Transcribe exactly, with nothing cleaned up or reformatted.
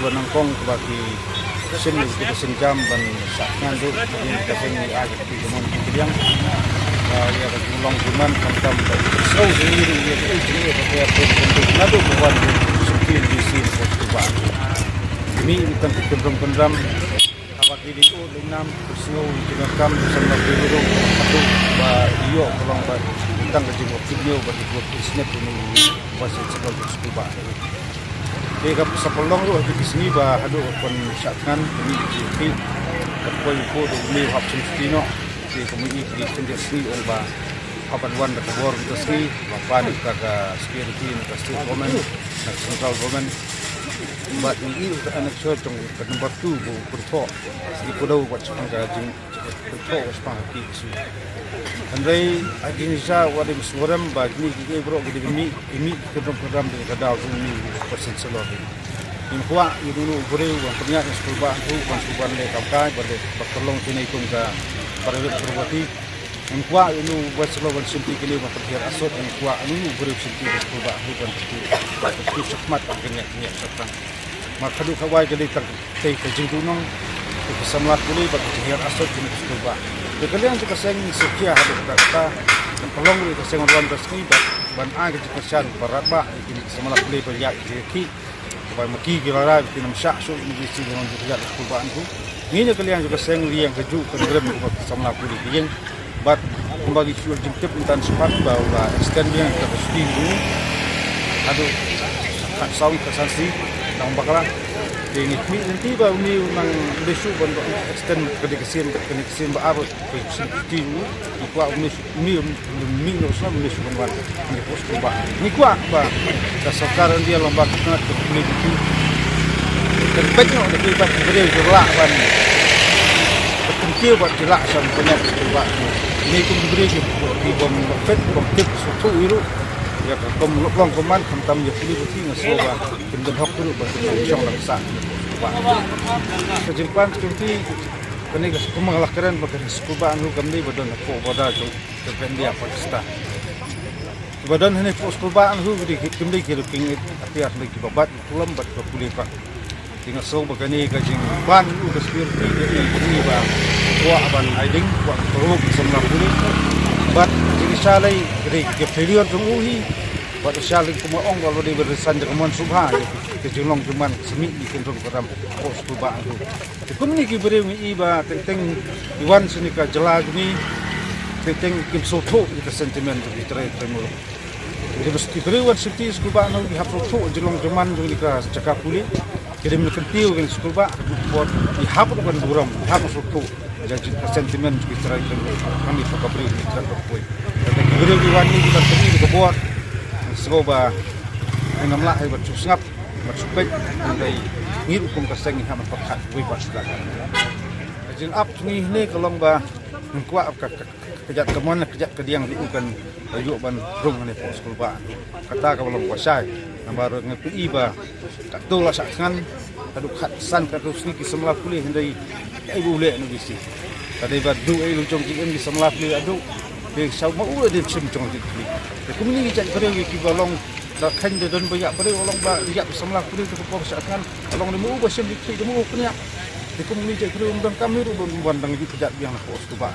Ba nyngkong ba ki shim ïa ki ba sienjam ban shah thngan ruh, hadien ka seng ïa ka ki jingmon ki kdiang. Ba ïa ka jinglong jingman khamtam ba ki sngew jingim ruh ïa ka jingim ba ka ïa pun pun ruh naduh ba wan ruh sngewthuh ïa ki sien ba ki ba. Kine ki tang ki kynrong kynram. Haba ki dei u lyngnam ki sngew jingkam ki samla ki ruh. Haduh ba ïoh ka long ba tang ka jingmon ki ñiew ba ki buh ki sngewthuh ïa ni ba sien sngewthuh ba. Te ka sa pynlong ruh ha ki sngi ba haduh ban shah thngan kine ki jingphi. Ka poi ko da une u hap sngewthuh noh. Te ka mut ïa ki khyndiat sngi ong ba hap ban wan da ka bor mynta sngi ba pan ka, ka security na ka state government na ka central government. Bad ngi ïoh ka annexure jong ka number two ba u pynphoh. Ngi kdew bad shaphang ka jing Pynphoh ka spah ki issue. Hynrei ha ki ngi sha wat im suarem ba kine ki ei bro ki dei ka mih, ki mih ki kynrong kynram dei ka daw jong ngi percent salary. Ngim kwah ïa uno u briew ban pynïaid ïa skul bah hangtu ban shu ban leh kam kai ban leh ba ka long kine kum ka private property. Ngim kwah ïa uno u bachelor ban shim ti kine ban pynhiar asot, ngim kwah ïa uno u briew shim ti ban skul bah hangtu ban pynti ban pynti shakhmat ban kynïaid kynïaid shakhmat. Mar khadduh khawai ka dei tang Te ka jingduhnong, te ka samla pule bad ka jinghiar asot jong ka skulbah. Te ka liang jong ka seng syrkhia haduh katta katta, ka long ruh ka seng wan ka sngi bad ban ai ka jingkyrshan ba radbah ïa kine ki samla pule ba ïaid ki khih. Ba ma ki ki la rai ba kin ym shah shuh ïa ki seng wan ïaid ka skulbah ntu. Ngin ïa ka liang jong ka seng liang ka juh ka ngrem ba ki samla pule ki ïeng. Bad kumba ngi shu jingtip mynta shaphang ba u la extend biang ïa ka shuti jong u haduh ka saw ka sansi tang bakla. Te ngi khmih lynti ba uni u nang dei shu ban extend ka dei ka sien, ka dei ka sien ba ar ka sien shuti jong u. Ngi kwah uni uni uni uni shu ban wan. Ngi kwah ba, ngi kwah ba ka sorkar India long ba ka kynat ka pule ki. Kan peit noh da ki ba ki briew ki lah ban. Ka kyntiew bad ki lah sha ban pynïaid ki ba. Ngi kum ki briew ki, ki bym fit bym tip shu thuh ïa ruh. Ïa ka kum lok long kum man khamtam ïa pule ki nga sngewbha kim don hok ruh ba kim shong lang sah. Ba ka jingpang ki kane ka skumang la kren ba ka skumang anu kam dei ba don hapoh border jong ka India Pakistan. Ba don hane hapoh skulbah anu ki dei kim dei ki ruh ki ngi atiar dei ki ba bat ki kulam bad ka pule ka. Te nga sngew ba kane ka jingpang u ka security ka dei ka dei ba kwah ban ai ding kwah ka ruk ka samla pule. Bad jingshah lei ka dei ka failure jong u hi. Bad shah lei kumba ong ka lo dei ba resign jong ka mon subha ïa ka jinglong jingman ka smiej ïa ki kynrong kynram hapoh skulbah anu. Te kumne ki briew ngi i ba teng teng i wan sha kane ka jylla jong ngi teng teng kim sngewthuh ïa ka sentiment jong ki trai trai muluk. Ki dei ba ki briew wan sha kane ka skulbah anu ki hap sngewthuh jinglong jingman jong kane ka jaka pule. Ki dei ban kyntiew kane ka skulbah ka dei ka bor ki hap ruh ban burom ki hap sngewthuh ïa ka sentiment jong ki trai trai muluk. Kane ka briew ki trai ka pule. Te ki briew ki wan ngi ki ban kyntiew ka bor. Sngewbha ngam lah ban shu sngap. Mat shu peit, hynrei ngi ruh kum ka seng ngi hap ban pyrkhat wei pat shuh. Ka jingap jong ngi hynne ka long ba ngim kwah ka, ka, ka, ka jait ka mon, ka jait ka diang ruh kan ïoh ban rung hane hapoh skulbah. Kata ka long ba shai. Namar ngi phi i ba katto la shah thngan haduh khatsan katto sngi ki samla pule hynrei ei ba u leh na bisi. Ka dei ba duh ei lujong ki em ki samla pule haduh. Te sha ma u la dei shim jong ki pule. Te kumne ki jait briew ki ba long Da kheiñ da don ba ïap briew, long ba ïap samla pule te ka por shah thngan. Long da mu ba shem dikti da mu pynïap. Te kum ngi jait briew ym don kam hi ruh ban wan dang ju kjat biang na pos tu ba.